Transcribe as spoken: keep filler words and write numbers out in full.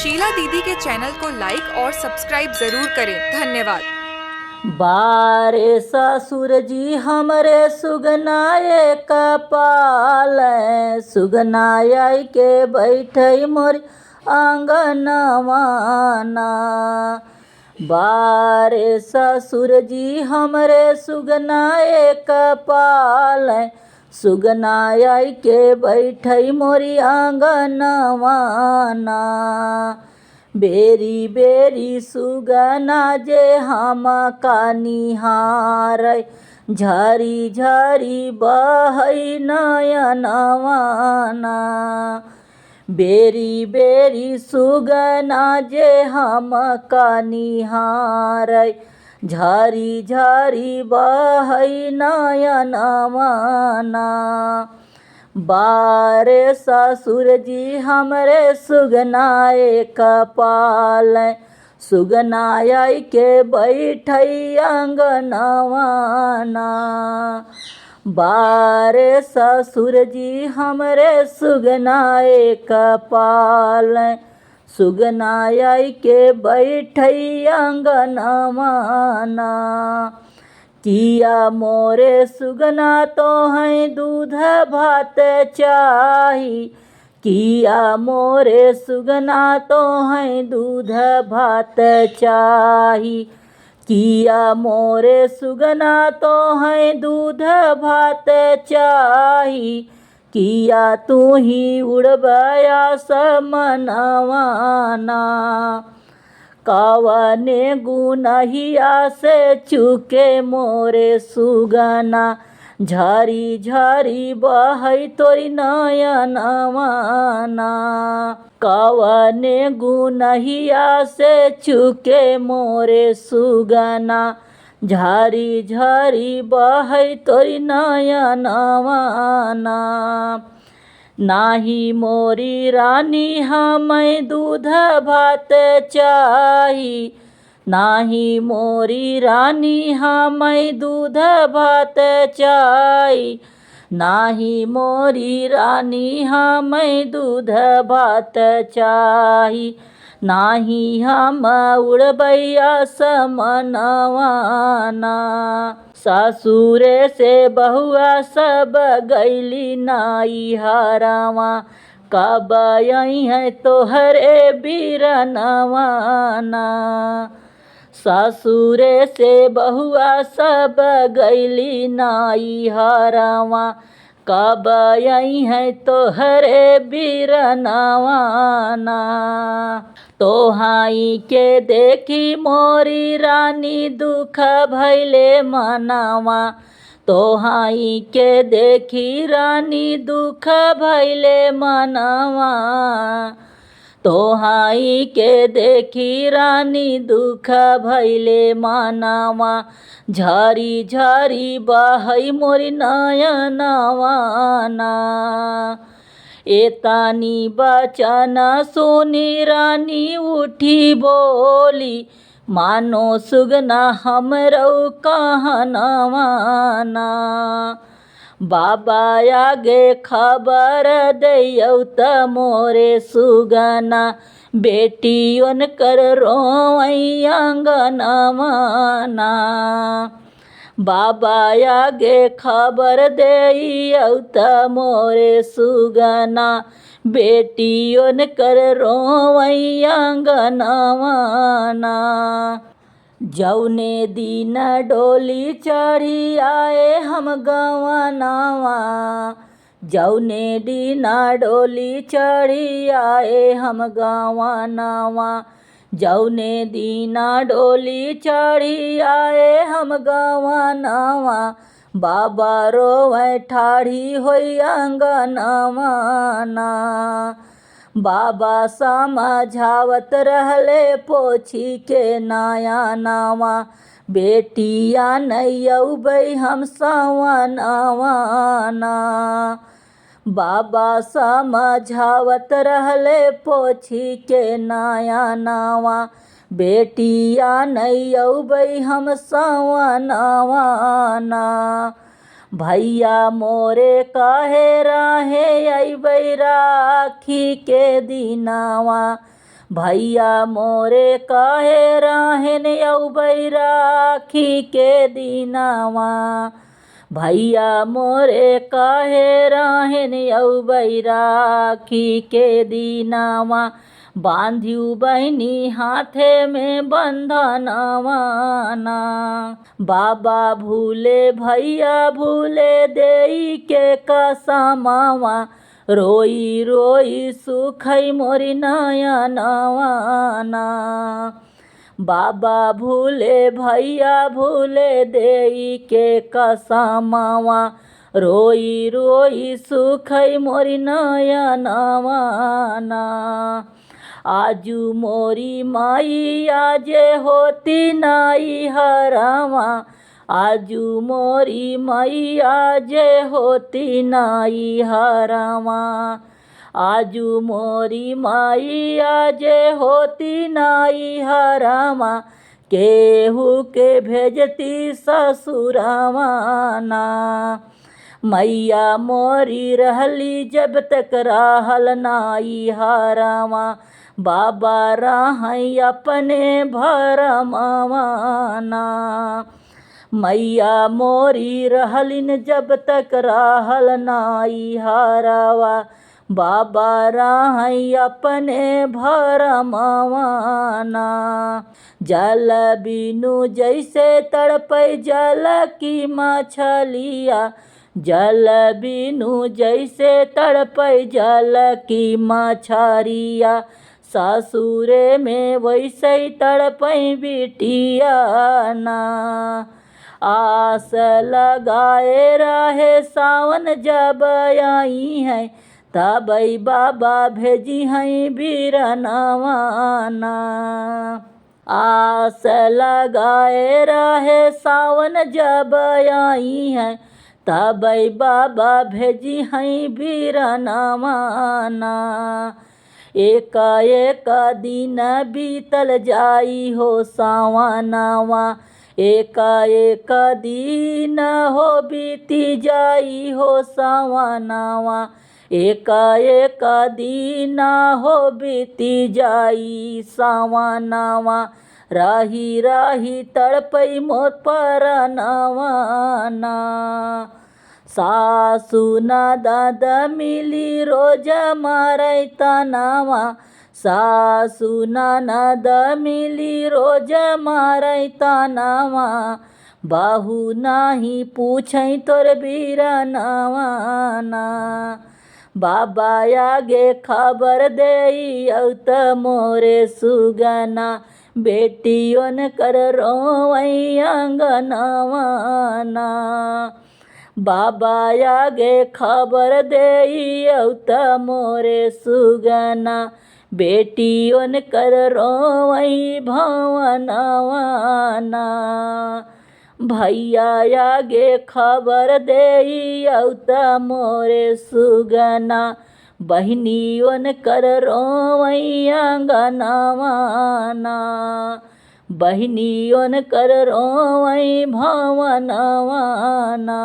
शीला दीदी के चैनल को लाइक और सब्सक्राइब जरूर करें। धन्यवाद। बारे ससुर जी हमरे सुगना एक पाल, सुगना आई के बैठई मोर आंगनवाना। बारे ससुर जी हमरे सुगना एक पाल, सुगना आई के बैठई मोरी आंगनवाना। बेरी बेरी सुगना जे हमका निहारै, झरी झरी बहै नयनवाना। बेरी बेरी सुगना जे हमका निहारै, झरी झरी बहै नयनवाना। बारे ससुर जी हमरे सुगना एक पाल, सुगना आई के बैठई आंगनवाना। बारे ससुर जी हमरे सुगना एक पाल, सुगना आई के बैठई आंगनवाना। किया मोरे सुगना तोहैं दूध भात चाही, किया मोरे सुगना तोहैं दूध भात चाही, किया मोरे सुगना तोहैं दूध भात चाही, किया तूही उड़बे आसमनवाना। कवने गुनहिया से चुके मोरे सुगना, झरी झरी बहै तोरी नयनवाना। कवने गुनहिया से चुके मोरे सुगना, झरी झरी बहै तोरी नयनवाना। नाही मोरी रानी हमैं दूध भात चाही, नाही मोरी रानी हमैं दूध भात चाही, नाही मोरी रानी हमैं दूध भात चाही, नाही हम उड़बै आसमनवाना। ससुरे से बहुआ सब गइली नइहरवा, कब अइहैं तोहरे बिरनवाना। ससुरे से बहुआ सब गइली नइहरवा, कब अइहैं तोहरे बिरनवाना। तोहई के देखी मोरी रानी दुख भइले मनवा, तोहई के देखी रानी दुख भइले मनवा। तोहई के देखी रानी दुख भइले मनवा, झरी झरी बहै मोरी नयनवाना। एतनी बचन सुनी रानी उठी बोली, मानो सुगना हमरौ कहनवाना। बाबा आगे खबर देयौ त मोरे सुगना, बेटियन कर रोवै आंगनवाना। बाबा आगे खबर देयौ त मोरे सुगना, बेटियन कर रोवै आंगनवाना। जौने दिन डोली चढ़ी आए हम गवनवा, जौने दिना डोली चढ़ी आए हम गवनवा, जौने दिना डोली चढ़ी आए हम गवनवा, बाबा रोवै ठाढ़ी होई आंगनवाना। बाबा समझावत रहले पोछी के नयनवा, बेटिया नैयौबै हम सवनवाना। बाबा समझावत रहले पोछी के नयनवा, बेटिया नैयौबै हम सवनवाना। भैया मोरे कहे रहे अइबै राखी के दिनवा, भैया मोरे कहे रहेन अउ बैराखी के दिनवा, भैया मोरे कहे रहेन अउ बैराखी के दिनवा, बांधिउ बहिनी हाथे में बंधनवा ना। बाबा भूले भैया भूले देई के कसमवा, रोई रोई सुखई मोरी नयनवा ना। बाबा भूले भैया भूले देई के कसमवा, रोई रोई सुखई मोरी नयनवा ना। आजू मोरी माई आजे होती नाई हरवा, आजू मोरी माई आजे होती नाई हरवा, आजू मोरी माई आजे होती नाई हरवा, केहू के भेजती ससुरवा ना। मैया मोरी रहली जब तक रहल नाई हरवा, बाबा रहई अपने भरमवा ना। मैया मोरी रहलिन जब तक रहल नाई हरवा, बाबा रहई अपने भरमवा ना। जल बिनु जैसे तड़पै जल की मछलिया, जल बिनु जैसे तड़पै जल की मछरिया, ससुरे में वैसे ही तड़पै बिटिया ना। आस लगाए रहे सावन जब आई है, तबै बाबा भेजी हैं बीरनवा ना। आस लगाए रहे सावन जब आई है, तबै बाबा भेजी हैं बीरनवा ना। एक एक दिन बीतल जाई हो सावनवा, एक एक दिन हो बीती जाई हो सावनवा, एक एक दिन हो बीती जाई सावनवा, राही राही तड़पई मोर परनवा ना। सासु ननद मिली रोज मारै तनवा, सासु ननद मिली रोज मारै तनवा, बहू नाही पूछै तोर बीरनवा ना। बाबा आगे खबर देई अउ त मोरे सुगना, बेटियोन कर रोवै आंगनवा ना। बाबा आगे खबर देई अउ त मोरे सुगना, बेटियोन कर रोवै भवनवा ना। भैया आगे खबर देई अउ त मोरे सुगना, बहिनियोन कर रोवै आंगनवा ना। बहिनियोन कर रोवै भवनवा ना।